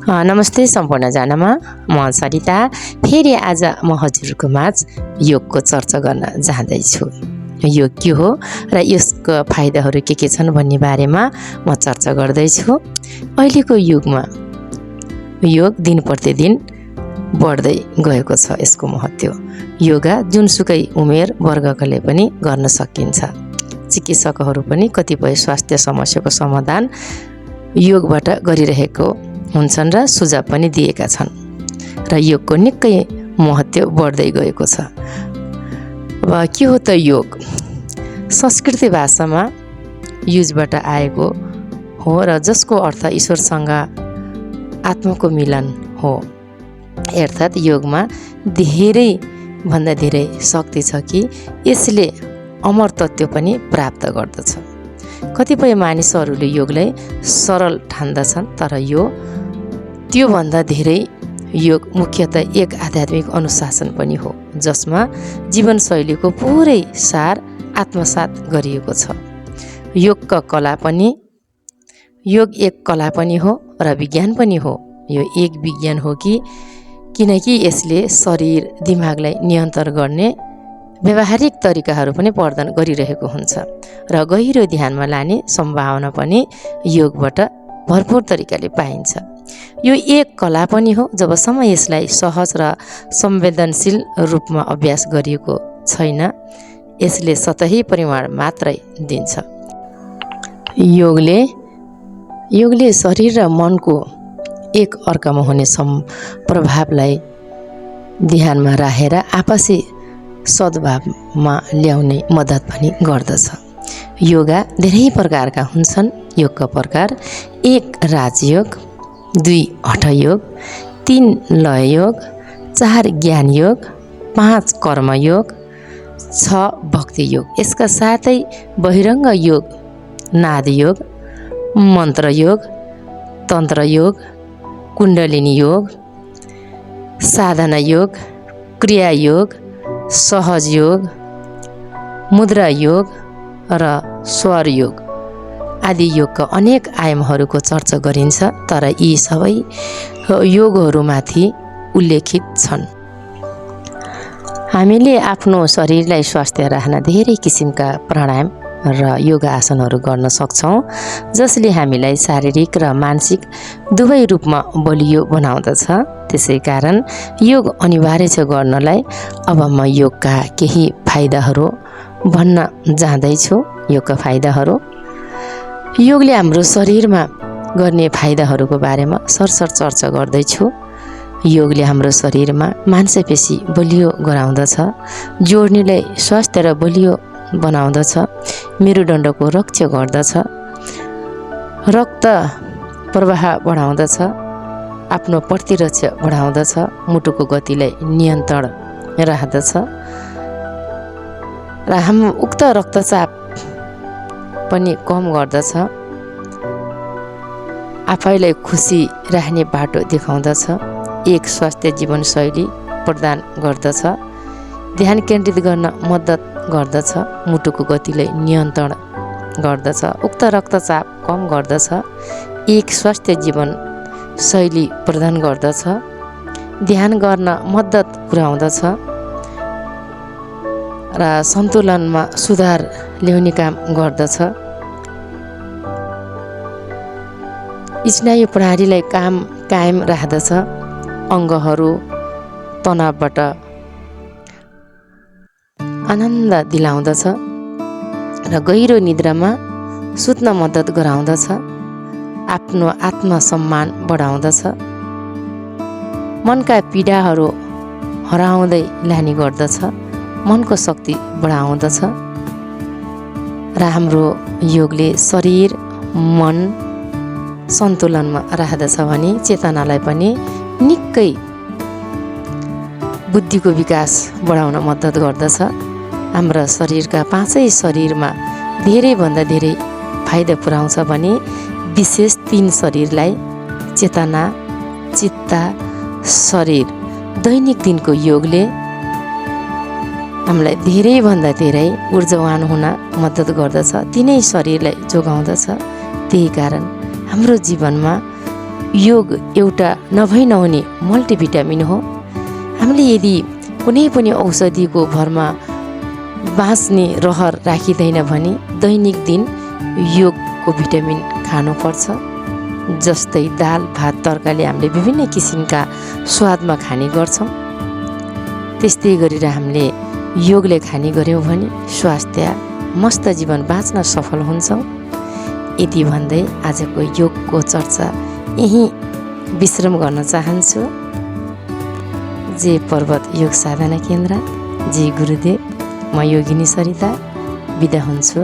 नमस्ते सम्पूर्णजनामा, म सरिता फेरि आज म हजुरको माझ योगको चर्चा गर्न जाँदैछु। योग के हो र यसको फाइदाहरू के छन् भन्ने बारेमा म चर्चा गर्दैछु। अहिलेको युगमा योग दिन प्रतिदिन बढ्दै गएको छ। यसको महत्त्व योगा जुनसुकै उमेर वर्गकाले पनि गर्न सकिन्छ। चिकित्सकहरू पनि कतिपय स्वास्थ्य समस्याको समाधान योगबाट गरिरहेको हुन्छन् र सुझाव पनि दिएका छन् र योगको निकै महत्त्व बढ्दै गएको छ। अब के हो त योग? संस्कृत भाषामा युजबाट आएको हो र जसको अर्थ ईश्वरसँग आत्माको मिलन हो। अर्थात् योगमा धेरै भन्दा धेरै शक्ति छ कि यसले अमर तत्त्व पनि प्राप्त गर्दछ। कतिपय मानिसहरूले योगलाई सरल ठान्दछन्, तर त्योभन्दा धेरै योग मुख्यतः एक आध्यात्मिक अनुशासन पनि हो, जसमा जीवनशैलीको पुरै सार आत्मसात गरिएको छ। योग एक कला पनि हो र विज्ञान पनि हो। यो एक विज्ञान हो किनकि यसले शरीर दिमागलाई नियन्त्रण गर्ने व्यावहारिक तरिकाहरू पनि प्रदान गरिरहेको हुन्छ र गहिरो ध्यानमा लाने सम्भावना पनि योगबाट भरपूर तरिकाले पाइन्छ। यो एक कला पनि हो जबसम्म यसलाई सहज र संवेदनशील रूपमा अभ्यास गरिएको छैन। यसले सतही परिमाण मात्रै दिन्छ। योगले शरीर र मनको एक अर्कामा हुने प्रभावलाई ध्यानमा राखेर आपसी सद्भावमा ल्याउने मद्दत पनि गर्दछ। योगा धेरै प्रकारका हुन्छन्। योगका प्रकार: 1 राजयोग, 2 हठयोग, 3 लय योग, 4 ज्ञान योग, 5 कर्मयोग, 6 भक्ति योग। यसका साथै बहिरङ्ग योग, नाद योग, मन्त्र योग, तन्त्र योग, कुण्डलिनी योग, साधना योग, क्रिया योग, सहज योग, मुद्रा योग र स्वर योग आदि योगका अनेक आयामहरूको चर्चा गरिन्छ, तर यी सबै योगहरूमाथि उल्लेखित छन्। हामीले आफ्नो शरीरलाई स्वस्थ राख्न धेरै किसिमका प्राणायाम र योगा आसनहरू गर्न सक्छौँ, जसले हामीलाई शारीरिक र मानसिक दुवै रूपमा बलियो बनाउँदछ। त्यसै कारण योग अनिवार्य छ गर्नलाई। अब म योगका केही फाइदाहरू भन्न जाँदैछु। योगका फाइदाहरू: योगले हाम्रो शरीरमा गर्ने फाइदाहरूको बारेमा सरसर चर्चा गर्दैछु। योगले हाम्रो शरीरमा मांसपेशी बलियो गराउँदछ, जोड्नीलाई स्वस्थ र बलियो बनाउँदछ, मेरुदण्डको रक्षा गर्दछ, रक्त प्रवाह बढाउँदछ, आफ्नो प्रतिरक्षा बढाउँदछ, मुटुको गतिलाई नियन्त्रण राख्दछ र हाम्रो उक्त रक्तचाप पनि कम गर्दछ, आफैलाई खुसी राख्ने बाटो देखाउँदछ, एक स्वस्थ जीवनशैली प्रदान गर्दछ, ध्यान केन्द्रित गर्न मद्दत गर्दछ, मुटुको गतिलाई नियन्त्रण गर्दछ, उक्त रक्तचाप कम गर्दछ, एक स्वस्थ जीवनशैली प्रदान गर्दछ, ध्यान गर्न मद्दत पुर्याउँदछ र सन्तुलनमा सुधार ल्याउने काम गर्दछ, स्नायु प्रणालीलाई कायम राख्दछ, अङ्गहरू तनावबाट आनन्द दिलाउँदछ र गहिरो निद्रामा सुत्न मद्दत गराउँदछ, आफ्नो आत्मसम्मान बढाउँदछ, मनका पीडाहरू हराउँदै लाने गर्दछ, मनको शक्ति बढाउँदछ र हाम्रो योगले शरीर मन सन्तुलनमा राख्दछ भने चेतनालाई पनि निकै बुद्धिको विकास बढाउन मद्दत गर्दछ। हाम्रा शरीरका 5 शरीरमा धेरैभन्दा धेरै फाइदा पुर्याउँछ भने विशेष 3 शरीरलाई चेतना, चित्त, शरीर दैनिक दिनको योगले हामीलाई धेरैभन्दा धेरै ऊर्जावान हुन मद्दत गर्दछ, तिनै शरीरलाई जोगाउँदछ। त्यही कारण हाम्रो जीवनमा योग एउटा नभई नहुने मल्टिभिटामिन हो। हामीले यदि कुनै पनि औषधिको भरमा बाँच्ने रहर राखिँदैन भने दैनिक दिन योगको भिटामिन खानुपर्छ। जस्तै दाल भात तरकारी हामीले विभिन्न किसिमका स्वादमा खाने गर्छौँ, त्यस्तै गरेर हामीले योगले खाने गऱ्यौँ भने स्वास्थ्य मस्त जीवन बाँच्न सफल हुन्छौँ। यति भन्दै आजको योगको चर्चा यहीँ विश्राम गर्न चाहन्छु। जय पर्वत योग साधना केन्द्र, जय गुरुदेव। म योगिनी सरिता बिदा हुन्छु।